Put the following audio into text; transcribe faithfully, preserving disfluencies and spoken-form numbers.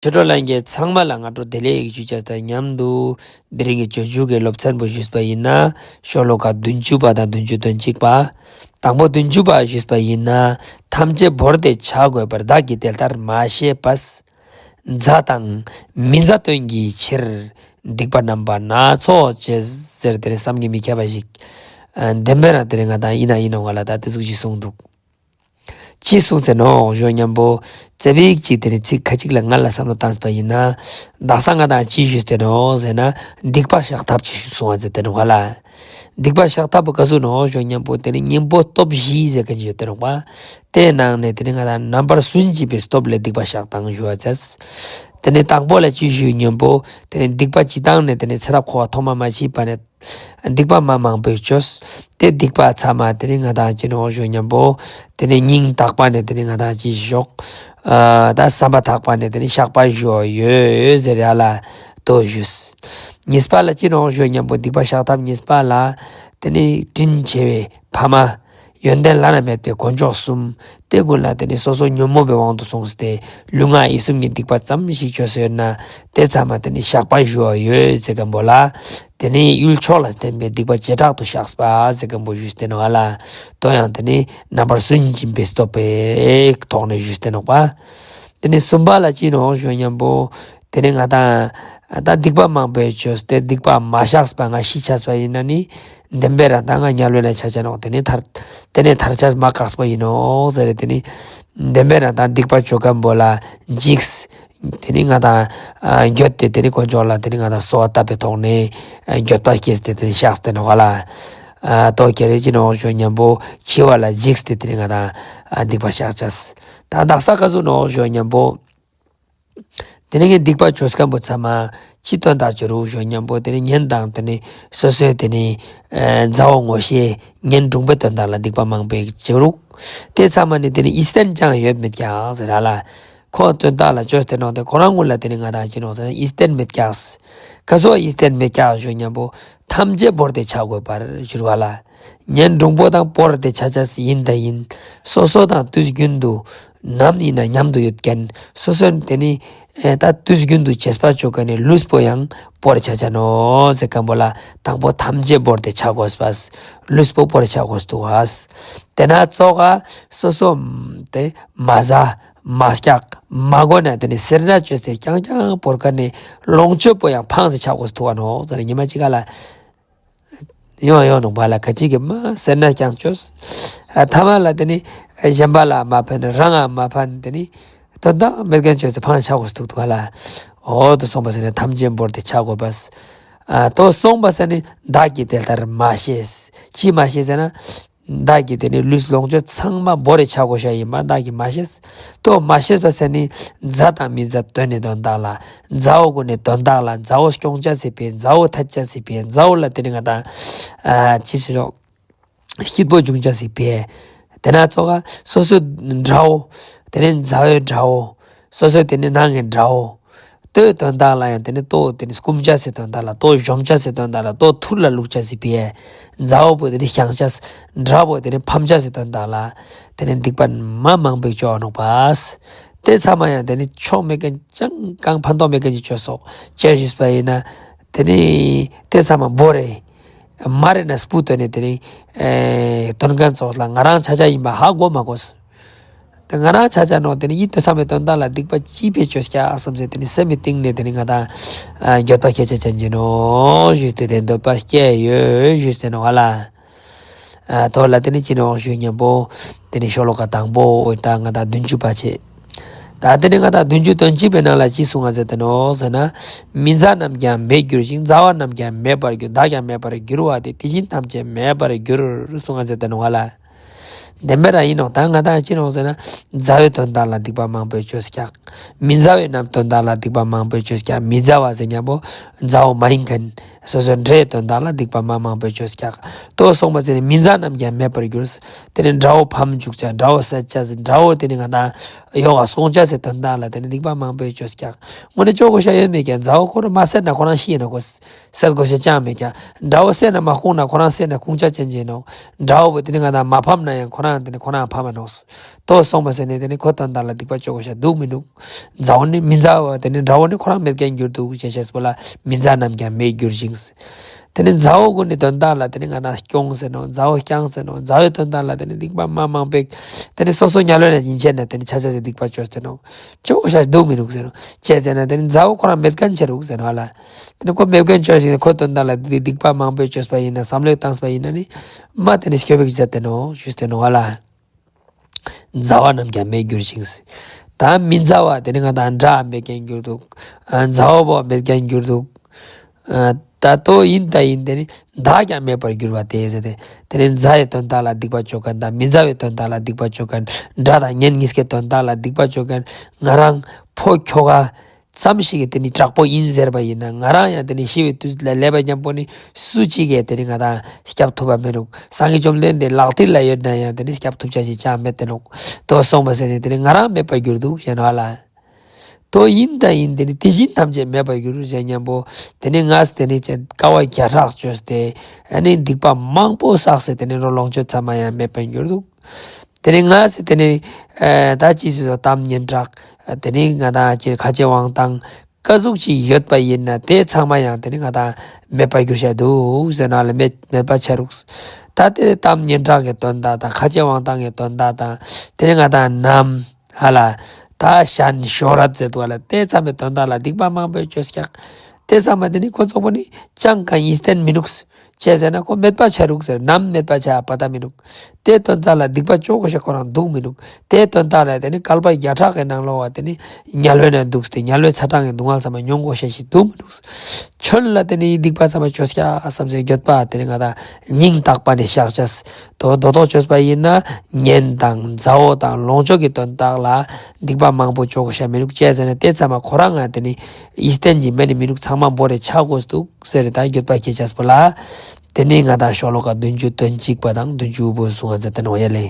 ཆོས་གྲོགས་ལྷན་རྒྱས་ཚང་མ་ལ་སྔ་དྲོ་བདེ་ལེགས་ཞུ་བྱ་དང་མཉམ་དུ། དེ་རིང་གི་སྤྱོད་འཇུག་གི་སློབ་ཚན་པོ་ཞུས་པ་ཡིན་ན། ཤོ་ལོ་ཀ་བདུན་ཅུ་པ་དང་བདུན་ཅུ་དོན་གཅིག་པ། དང་པོ་བདུན་ཅུ་པ་ཞུས་པ་ཡིན་ན། ཐམས་ཅད་བོར་ཏེ་བྱ་དགོས་པར་བདག་གིས་དེ་ལྟར་མ་ཤེས་པས། མཛའ་དང་མི་མཛའ་སྟོན་གྱི་ཕྱིར། སྡིག་པ་རྣམ་པ་སྣ་ཚོགས་བྱས། ཟེར་དེ་རིང་བསམ་གྱིས་མི་ཁྱབ་པ་ཞིག་ཨ། བདེན་པ་རང་དེ་རིང་ང་དང་ཡིན་ན་ཡིན་ནོ་ང་ལ་ད་དེ་ཟུག་ཅིག་གསུངས་འདུག་ཅི་གསུངས་ཟེར་ནོ་ཞུ་སྙམ་པོ། ཙེ་བིག་ཅིག་དེ་ནི་ཚིག་ཁ་ཅིག་ལ་ང་ལ་བསམ་བློ་བཏང་པ་ཡིན་ན། དག་ས་ང་དང་ཅི་ཞུས་ཏེ་ནོ་ཟེར་ན། སྡིག་པ་བཤགས་ཐབས་ཅིག་ཞུ་གསུང་བ་ཟེར་ཏེ་ནོ་ང་ལ། སྡིག་པ་བཤགས་ཐབས་པོ་ག་ཟུག་ནོ་ཞུ་སྙམ་པོ། དེ་ནི་གཉེན་པོ་སྟོབས་བཞི་ཟེར་མཁན་ཞིག་ཡོད་དེ་ནོ་པ། དེའི་ནང་ནས་དེ་ནི་ང་དང་རྣམ་པར་སུན་འབྱིན་པའི་སྟོབས་ལས་སྡིག་པ་བཤགས་སྟངས་ཞུ་བ་ཟེར། དེ་ནི་དང་པོ་ལ་ཅི་ཞུ་སྙམ་པོ། དེ་ནི་སྡིག་པ་ཅི་བཏང་ནས་དེ་ནི་ཚེ་རབས་འཁོར་བ་ཐོག་མ་མ་མཆིས་པ་ནས། སྡིག་པ་མ་མང་པོས་བཅོས། དེ་སྡིག་པ་ཚང་མ་དེ་ནི་ང་དང་ཅི་ནོ་ཞུ་སྙམ་པོ། དེ་ནི་སྙིང་ཐག་པ་ནས་དེ་ནི་ང་དང་ཅི་ཞོག་ཨ། ད་བསམ་པ་ཐག་པ་ནས་དེ་ནི་བཤགས་པ་ཞུ་ཡོད་ཟེར་ཡ་ལ་དོ་ཞུས། གཉིས་པ་ལ་ཅི་ནོ་ཞུ་སྙམ་པོ། སྡིག་པ་བཤགས་ཐབས་གཉིས་པ་ལ། དེ་ནི་དྲིན་ཆེ་བའི་ཕ་མ། ཡོན་ཏན་བླ་ན་མེད་པའི་དཀོན་མཆོག་གསུམ། དེ་ཀུན་ལ་དེ་ནི་སོ་སོ་ཉོན་མོངས་པའི་དབང་དུ་སོང་སྟེ། ལུས་ངག་ཡིད་གསུམ་གྱི་སྡིག་པ་ཙམ་ཞིག་བཅོས་ཡོད་ན། དེ་ཚང་མ་དེ་ནི་བཤགས་པ་ཞུ་བ་ཡོད་ཟེར་མཁན་པོ་ལ། དེ་ནི་ཡུལ་མཆོག་ལ་བརྟེན་པའི་སྡིག་པ་བྱེ་བྲག་ཏུ་བཤགས་པ་ཟེར་མཁན་པོ་ཞུས་ཏེ་ནོ་ཨ་ལ། དོ་ཡང་དེ་ནི་རྣམ་པར་སུན་འབྱིན་པའི་སྟོབས་པའི་ཐོག་ནས་ཞུས་ཏེ་ནོ་པ། དེ་ནི་གསུམ་པ་ལ་ཅི་ནོ་ཞུ་སྙམ་པོ། དེ་ནི་ང་དང་ད་སྡིག་པ་མང་པོས་བཅོས་ཏེ་སྡིག་པ་མ་བཤགས་པ་ང་ཤི་ཆ་པ་ཡིན་ན་ནི། བདེན་པའི་རང་ད་ང་དམྱལ་བའི་ནང་ཆ་ཆ་ནོ། དེ་ནི་ཐར། དེ་ནི་ཐར་ཆ་མ་ཁག་པོ་ཡིན་ནོ་ཟེར་རེ། དེ་ནི་བདེན་པའི་རང་ད་སྡིག་པ་བཅོ་མཁན་པོ་ལ་འཇིགས། དེ་ནི་ང་དང་ཨ། འགྱོད་དེ་དེ་ནི་དཀོན་མཆོག་ལ་དེ་ནི་ང་དང་གསོལ་བ་བཏབ་པའི་ཐོག་ནས་ཨ། འགྱོད་པ་སྐྱེས་ཏེ་དེ་ནི་བཤགས་ཏེ་ནོ་ག་ལ། ཨ། དོ་ཁྱེད་རེ་ཅི་ནོ་ཞུ་སྙམ་པོ། འཆི་བ་ལ་འཇིགས་ཏེ་དེ་ནི་ང་དང་ཨ། སྡིག་པ་བཤགས་ཆ། ད་དག་ས་ག་ཟུག་ནོ་ཞུ་སྙམ་པོ། དེ་ནི་ངས་སྡིག་པ་བཅོས་མཁན་པོ་ཚང་མ་ཅི་དོན་དག་བྱེད་རུག་ཞུ་སྙམ་པོ། དེ་ནི་གཉེན་དང་དེ་ནི་སོ་སོའི་དེ་ནི་ཨ། མཛའ་བོ་ངོ་ཤེས་གཉེན་དྲུང་པོའི་དོན་དག་ལ་སྡིག་པ་མང་པོ་བྱེད་རུག་དེ་ཚང་མ་ནི་དེ་ནི་ཡིད་བརྟན་ཅང་ཡོད་མེད་ཀྱང་ཟེར་ར་ལ། ཁོ་དོན་དག་ལ་བཅོས་ཏེ་ནོ་དེ་ཁོ་རང་ངུ་ལ་དེ་ནི་ང་དང་ཅི་ནོ་ཟེར་ན་ཡིད་བརྟན་མེད་ཀྱང་། ག་ཟུག་ཡིད་བརྟན་མེད་ཀྱང་ཞུ་སྙམ་པོ། ཐམས་ཅད་བོར་ཏེ་བྱ་དགོས་པར་ཞུ་བ་ལ། གཉེན་དྲུང་པོ་དང་བོར་ཏེ་ཆ་ཆ་ཡིན་ད་ཡིན། སོ་སོ་དང་དུས་རྒྱུན་དུ་ནམ་ཡིན་ན་མཉམ་དུ་ཡོད་མཁན། སོ་སོ་དེ་ནི་ཨེ་ད་དུས་རྒྱུན་དུ་བྱེད་པ་བཅོ་མཁན་ནི་ལུས་པོ་ཡང་བོར་ཆ་ཆ་ནོ་ཟེར་མཁན་པོ་ལ། དང་པོ་ཐམས་ཅད་བོར་ཏེ་བྱ་དགོས་པ། ལུས་པོ་བོར་བྱ་དགོས་འདུག་པ། དེ་ན་ཙོག་ག་སོ་སོ་དེ་མ་ཟ་མ་སྐྱག་མ་གོ་ན་དེ་ནི་སེར་སྣ་བཅོས་ཏེ་རྐྱང་རྐྱང་བོར་མཁན་ནི་ལོངས་སྤྱོད་པོ་ཡང་ཕངས་ཏེ་བྱ་དགོས་འདུག་པ་ནོ་ཟེར་ནས་ཉི་མ་གཅིག་ག་ལ། ཡོང་ཡོང་ནང་པ་ལ་ཁ་ཅིག་གིས་མ་སེར་སྣ་རྐྱང་བཅོས། ཨ་ཐ་མ་ལ་དེ་ནི་གཞན་པ་ལ་མ་ཕན་རང་ང་མ་ཕན་དེ་ནི་དོན་དག་མེད་མཁན་བཅོས་ཏེ་ཕངས་ཆག་གོ་སྟུག་ཏུ་ག་ལ། འོ་དུ་སོང་པ་ཟེར་ནས་ཐམས་ཅད་བོར་ཏེ་ཆག་གོ་པས། ཨ་དོ་སོང་པ་ཟེར་ནས་བདག་གིས་དེ་ལྟར་མ་ཤེས། ཅི་མ་ཤེས་ཟེར་ན། བདག་གིས་དེ་ནི་ལུས་ལོངས་སྤྱོད་ཚང་མ་བོར་རེ་ཆག་གོ་ཤ་ཡིན་པ་བདག་གིས་མ་ཤེས། དོ་མ་ཤེས་པ་ཟེར་ནས་མཛའ་དང་མི་མཛའ་དོན་ནི་དོན་དག་ལ། མཛའ་བོ་ཀུན་ནི་དོན་དག་ལ། མཛའ་བོ་སྐྱོང་བྱ་སྲིད་པས། མཛའ་བོ་ཐད་བྱ་སྲིད་པས། མཛའ་བོ་ལ་དེ་ནི་ང་དང་ཨ་ཅི་ཟེར་རོགས། སྐྱིད་པོ་འབྱུང་བྱ་སྲིད་པས། དེ་ན་ཙོག་ག་སོ་སོའི་དགྲ་བོ། དེ་ནི་མཛའ་བོའི་དགྲ་བོ། སོ་སོའི་དེ་ནི་ནང་གི་དགྲ་བོ། དོའི་དོན་དག་ལ་ཡང་དེ་ནི་ལྟོ་དེ་ནི་སྐུམ་བྱ་སྲིད་དོན་དག་ལ། ལྟོ་གཞོམ་བྱ་སྲིད་དོན་དག་ལ། ལྟོ་ཐུར་ལ་བླུག་བྱ་སྲིད་པས། མཛའ་བོ་པོ་དེ་ནི་བཤང་བྱ་སྲིད། དགྲ་བོ་དེ་ནི་ཕམ་བྱ་སྲིད་དོན་དག་ལ། དེ་ནི་སྡིག་པ་མ་མང་པོས་བཅོ་ནོག་པ། དེ་ཚང་མ་ཡང་དེ་ནི་ཆོག་མེད་མཁན་ཅང་གང་ཕན་ཐོགས་མེད་མཁན་གྱི་བཅོས་སོག་བཅོས་ཞུས་པ་ཡིན་ན། དེ་ནི་དེ་ཚང་མ་བོར་རེ། མ་རེ་ན་སྤུ་བཏོན་ནས་དེ་ནི་ཨེ་དོན་མཁན་ཚོགས་ལ་ང་རང་ཆ་ཆ་ཡིན་པ་ཧ་གོ་མ་གོ། དེ་ང་རང་ཆ་ཆ་ནོ་དེ་ནི་ཡིད་དུ་ཚང་མའི་དོན་དག་ལ་སྡིག་པ་ཅི་ཕེ་བཅོས་ཀྱག་བསམ་ཚེ་དེ་ནི་སེམས་མི་གཏིང་ནས་དེ་ནི་ང་དང་ཨ་འགྱོད་པ་སྐྱེ་ཆ་ཅན་གྱི་ནོ་ཞུས་ཏེ་དེ་འདོད་པ་སྐྱེ་ཡོད་ཞུས་ཏེ་ནོ་ཨ་ལ། ཨ་དོ་ལ་དེ་ནི་ཅི་ནོ་ཞུས་སྙམ་པོ། དེ་ནི་ཤོ་ལོ་ཀ་དང་པོ་འོ་ད་ང་དང་བདུན་ཅུ་པ་བྱེད། ད་དེ་ནི་ང་དང་བདུན་ཅུ་དོན་གཅིག་པའི་ནང་ལ་ཅི་གསུང་ང་ཟེར་ཏེ་ནོ་ཟེར་ན། མི་མཛའ་རྣམས་ཀྱང་མེད་འགྱུར་ཞིང་། མཛའ་བ་རྣམས་ཀྱང་མེད་པར་འགྱུར། བདག་ཀྱང་མེད་པར་འགྱུར་བ་སྟེ། དེ་བཞིན་ཐམས་ཅད་མེད་པར་འགྱུར་གསུང་ང་ཟེར་ཏེ་ནོ་ང་ལ། བདེན་པ་རང་ཡིན་ནོ། ད་ང་དང་ཅི་ནོ་ཟེར་ན། མཛའ་བའི་དོན་དག་ལ་སྡིག་པ་མང་པོས་བཅོས་ཀྱག་མི་མཛའ་བའི་རྣམས་དོན་དག་ལ་སྡིག་པ་མང་པོས་བཅོས་ཀྱག་མི་མཛའ་བ་ཟེར་སྙམ་པོ། མཛའ་བོ་མ་ཡིན་མཁན། སོ་སོའི་དགྲའི་དོན་དག་ལ་སྡིག་པ་མ་མང་པོས་བཅོས་ཀྱང་། དོ་སོང་བ་ཟེར་ནས་མི་མཛའ་རྣམས་ཀྱང་མེད་པར་འགྱུར། དེ་ནས་དགྲ་བོ་ཕམ་བཅུག་བྱ། དགྲ་བོ་བསད་བྱ་ཟེར། དགྲ་བོ་དེ་ནི་ང་དང་ཡོག་ག་སྲོང་བྱ་ཟེར་དོན་དག་ལ་དེ་ནི་སྡིག་པ་མང་པོས་བཅོས་ཀྱང་། དངོས་གནས་བཅོ་དགོས་ཤ་ཡོད་མེད་ཀྱང་། མཛའ་བོ་ཁོ་རང་མ་བསད་ན་ཁོ་རང་ཤི་ཡིན་ནོ། ཁོ་བསད་དགོས་ཤ་ཅང་མེད་ཀྱང་། དགྲ་བོ་བསད་ན་མ་ཁུངས་ན་ཁོ་རང་བསད་ན་ཁུངས་ཅག་ཅན་ཅན་ནོ། དགྲ་བོ་དེ་ནི་ང་དང་མ་ཕམ་ན་ཡང་ཁོ་རང་དེ་ནི་ཁོ་རང་ཕམ་མ་ནོ། དོ་སོང་བ་ཟེར་ནས་དེ་ནི་ཁོ་དོན་དག་ལ་སྡིག་པ་བཅོ་དགོས་ཤ་འདུག་མི་འདུག། མཛའ་བོ་ནི་མི་མཛའ་བ་དེ་ནི་དགྲ་བོ་ནི་ཁོ་རང་མེད་མཁན་གྱུར་འདུག་ཅེས་བཤད་པ་ལ། མི་མཛའ་རྣམས་ཀྱང་མེད་འགྱུར་ཞིང་། དེ་ནི་མཛའ་བོ་ཀུན་ནི་དོན་དག་ལ་དེ་ནི་ང་དང་སྐྱོང་ཟེར་ནོ། མཛའ་བོ་རྐྱང་ཟེར་ནོ། མཛའ་བོའི་དོན་དག་ལ་དེ་ནི་སྡིག་པ་མ་མང་པོས། དེ་ནི་སོ་སོ་དམྱལ་བའི་ནང་ཡིན་ཆད་ན་དེ་ནི་ཆ་ཆ་ཟེར་སྡིག་པ་བཅོས་ཏེ་ནོ། བཅོ་དགོས་ཤ་འདུག་མི་འདུག་ཟེར་ནོ། ཅེས་ཟེར་ན་དེ་ནི་མཛའ་བོ་ཁོ་རང་མེད་མཁན་ཆ་རུག་ཟེར་ནོ་ཧ་ལ། དེ་ནི་ཁོ་མེད་མཁན་བཅོས་ཤིག་ནི་ཁོ་དོན་དག་ལ་སྡིག་སྡིག་པ་མང་པོས་བཅོས་པ་ཡིན་ན། བསམ་བློས་བཏང་པ་ཡིན་ན་ནི་མ་དེ་ནི་སྐྱོ་བའི་ཟེར་ཏེ་ནོ་ཞུས་ཏེ་ནོ་ཧ་ལ། མཛའ་བ་རྣམས་ཀྱང་མེད་འགྱུར་ཞིང་། ད་མི་མཛའ་བ་དེ་ནི་ང་དང་དགྲ་མེད་མཁན་གྱུར་འདུག། ཨ། མཛའ་བོ་མེད་མཁན་གྱུར་འདུག། ཨ། ད་དོ་ཡིན་ད་ཡིན་དེ་ནི་བདག་ཀྱང་མེད་པར་འགྱུར་བ་སྟེ་ཟེར་ཏེ། དེ་ནི་མཛའ་བའི་དོན་དག་ལ་སྡིག་པ་བཅོ་མཁན་དང་མི་མཛའ་བའི་དོན་དག་ལ་སྡིག་པ་བཅོ་མཁན། དགྲ་དང་གཉེན་གཉིས་ཀའི་དོན་དག་ལ་སྡིག་པ་བཅོ་མཁན། ང་རང་ཕོ་ཁྱོ་ག་ཙམ་ཞིག་གིས་དེ་ནི་དྲག་པོ་ཡིན་ཟེར་བ་ཡིན་ན། ང་རང་ཡང་དེ་ནི་ཤི་བའི་དུས་ལ་སླེབས་པ་མཉམ་པོ་ནི་སུ་གཅིག་གིས་དེ་ནི་ང་དང་སྐྱོབ་ཐུབ་པ་མི་འདུག། སངས་རྒྱས་བཅོམ་ལྡན་འདས་ལག་མཐིལ་ལ་ཡོད་ན་ཡང་དེ་ནི་སྐྱོབ་ཐུབ་ཆ་ཞིག་ཅང་མེད་དེ་ནོ། དོ་སོང་བ་ཟེར་ནས་དེ་ནི་ང་རང་མེད་པར་གྱུར་འདུག་ཟེར་ནོ་ཧ་ལ། དོ་ཡིན་ད་ཡིན་དེ་ནི་དེ་བཞིན་ཐམས་ཅད་མེད་པར་འགྱུར་ཟེར་མཉམ་པོ། དེ་ནི་ངས་དེ་ནི་ཅན་དཀའ་བ་བརྒྱ་ཕྲག་བཅོས་ཏེ། ཨ་ནི་སྡིག་པ་མང་པོ་བསགས་ཏེ་དེ་ནི་རོ་ལོངས་སྤྱོད་ཚང་མ་ཡང་མེད་པར་འགྱུར་འདུག། དེ་ནི་ངས་དེ་ནི་ཨ་ད་ཅི་ཞིག་དོ་གཏམ་སྙན་གྲགས། དེ་ནི་ང་དང་ཅི་ཁ་རྗེ་དབང་ཐང་ཀ་ཟུག་ཅིག་ཡོད་པ་ཡིན་ན་དེ་ཚང་མ་ཡང་དེ་ནི་ང་དང་མེད་པར་འགྱུར་ཤ་འདུག་ཟེར་ནོ་ལ། མེད་མེད་པ་ཆ་རུག། ད་དེ་གཏམ་སྙན་གྲགས་ཀྱི་དོན་དག་དང་། ཁ་རྗེ་དབང་ཐང་གི་དོན་དག་དང་། དེ་ནི་ང་དང་ནམ་ཧ་ལ། ད་ཤན་ཤོ་ར་ཟེར་དུས་ལ་དེ་ཚང་མའི་དོན་དག་ལ་སྡིག་པ་མང་པོས་བཅོས་ཀྱང་། དེ་ཚང་མ་དེ་ནི་ཁོ་ཚོགས་པོ་ནི་ཅང་གང་ཡིན་བསྟན་མི་འདུག། ཅེས་ཟེར་ན་ཁོ་མེད་པ་ཆ་རུག་ཟེར། ནམ་མེད་པ་ཆ་པ་ད་མི་འདུག། དེ་དོན་དག་ལ་སྡིག་པ་བཅོ་དགོས་ཤ་ཁོ་རང་འདུག་མི་འདུག། དེ་དོན་དག་ལ་དེ་ནི་བསྐལ་པ་བརྒྱ་ཕྲག་གི་ནང་ལོགས་བ་དེ་ནི་དམྱལ་བའི་ནང་འདུག་སྟེ། དམྱལ་བའི་ཚ་གྲང་གི་སྡུག་བསྔལ་ཚང་མ་མྱོང་དགོས་ཤ་ཞིག་འདུག་མི་འདུག། ཁྱོད་ལ་དེ་ནི་སྡིག་པ་ཚང་མ་བཅོས་ཀྱང་བསམ་སེ་འགྱོད་པ་དེ་ནི་ང་དང་སྙིང་ཐག་པ་ནས་བཤགས་བྱས། དོ་དོ་དོ་བཅོས་པ་ཡིན་ན་གཉེན་དང་མཛའ་བོ་དང་ལོངས་སྤྱོད་ཀྱི་དོན་དག་ལ་སྡིག་པ་མང་པོ་བཅོ་དགོས་ཤ་མི་འདུག། ཅེས་ཟེར་ན་དེ་ཚང་མ་ཁོ་རང་ང་དེ་ནི་ཡིད་བརྟན་གྱི་མེད་ནི་མི་འདུག། ཚང་མ་བོར་རེ་ཆགས་དགོས་འདུག་ཟེར་རེ་ད་འགྱོད་པ་སྐྱེ་ཅེས་པོ་ལ། དེ་ནི་ང་དང་ཤོ་ལོ་ཀ་བདུན་ཅུ་དོན་གཅིག་པ་དང་བདུན་ཅུ་དགུ་པོ་གསུང་བ་མཛད་དེ་ནོ་ཡ་ལེ།